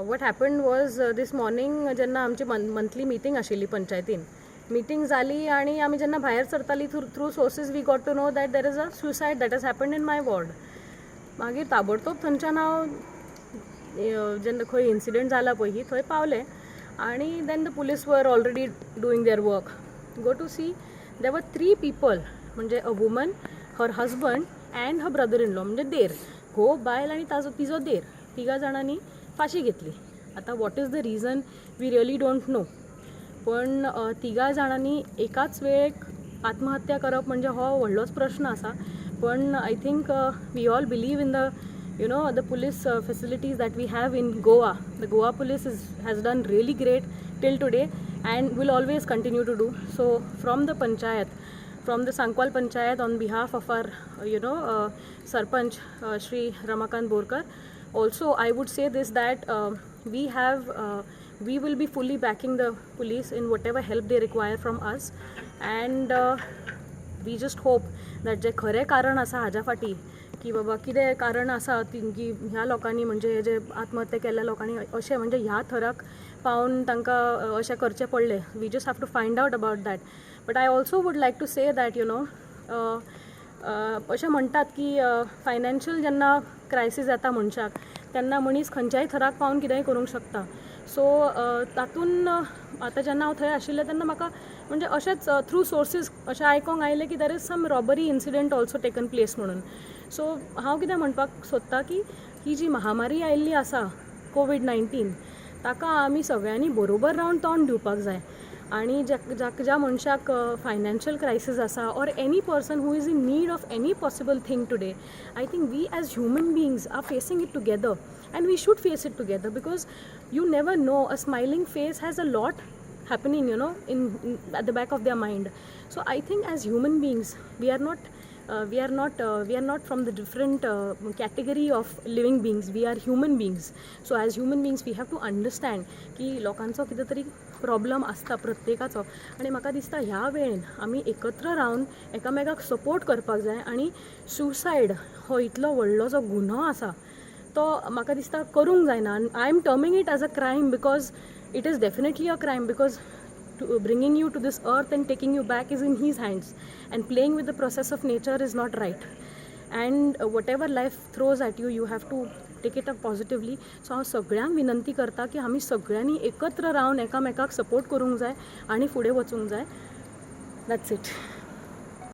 What happened was, this morning जेन्ना आमची monthly meeting आशिल्ली पंचायतीन, मिटींग जाली आनी आमी जेन्ना भायर सरताली, through sources we got to know that there is a suicide that has happened in my ward. मागीर ताबडतोब थंयच्यान हांव जेन्ना खंय इन्सिडंट जाला पळय ही थंय पावलें आनी then the police were already doing their work. Go to see, there were three people, म्हणजे a woman, her husband and her brother in law, म्हणजे देर, घोव, बायल आनी ताजो तिजो देर, तिगा जाणांनी फांशी घेतली. आतां what is the reason, we really don't know, पण तिगा जाणांनी एकाच वेळेक आत्महत्या करप म्हणजे हो व्हडलोच प्रश्न आसा. पण I think we all believe in the police facilities that we have in Goa. The Goa Police has done really great till today and will always continue to do so. From the panchayat, from the Sankwal Panchayat, on behalf of our Sarpanch Shri Ramakant Borkar, also I would say this, that we will be fully backing the police in whatever help they require from us, and we just hope that जे खरें कारण आसा हाज्या फाटीं, की बाबा कितें कारण आसा ती की ह्या लोकांनी, म्हणजे हे जे आत्महत्या केल्ल्या लोकांनी अशें, म्हणजे ह्या थराक पावन तांकां अशें करचें पडलें. We just have to find out about that. But I also would like to say that अशें म्हणटात की फायनान्शियल जेन्ना क्रायसीस येता मनशाक, तेन्ना मनीस खंयच्याय थराक पावन कितेंय करूंक शकता. सो तातूंत आतां जेन्ना हांव थंय आशिल्लें तेन्ना म्हाका म्हणजे अशेंच थ्रू सोर्सीस अशें आयकोंक आयलें की there is some robbery incident also taken place म्हणून. सो हांव कितें म्हणपाक सोदतां की ही जी महामारी आयिल्ली आसा कोवीड 19, ताका आमी सगळ्यांनी बरोबर रावन तोंड दिवपाक जाय. आनी ज्या मनशाक फायनान्शियल क्रायसीस आसा or any person who is in need of any possible thing today, I think we as human beings are facing it together and we should face it together, because you never know, a smiling face has a lot happening in at the back of their mind. So I think as human beings we are not from the different category of living beings. We are human beings. So as human beings we have to understand की लोकांचो कितें तरी problem आसता प्रत्येकाचो. आनी म्हाका दिसता ह्या वेळेन आमी एकत्र रावन एकामेकाक सपोर्ट करपाक जाय. आनी सुसायड हो इतलो व्हडलो जो गुन्हो आसा, तो म्हाका दिसता करूंक जायना. I am terming it as a crime because it is definitely a crime, because bringing you to this earth and taking you back is in his hands, and playing with the process of nature is not right. And whatever life throws at you, you have to take it up positively. So हांव सगळ्यांक विनंती करता की आमी सगळ्यांनी एकत्र रावन एकामेकाक सपोर्ट करूंक जाय आनी फुडें वचूंक जाय. That's it.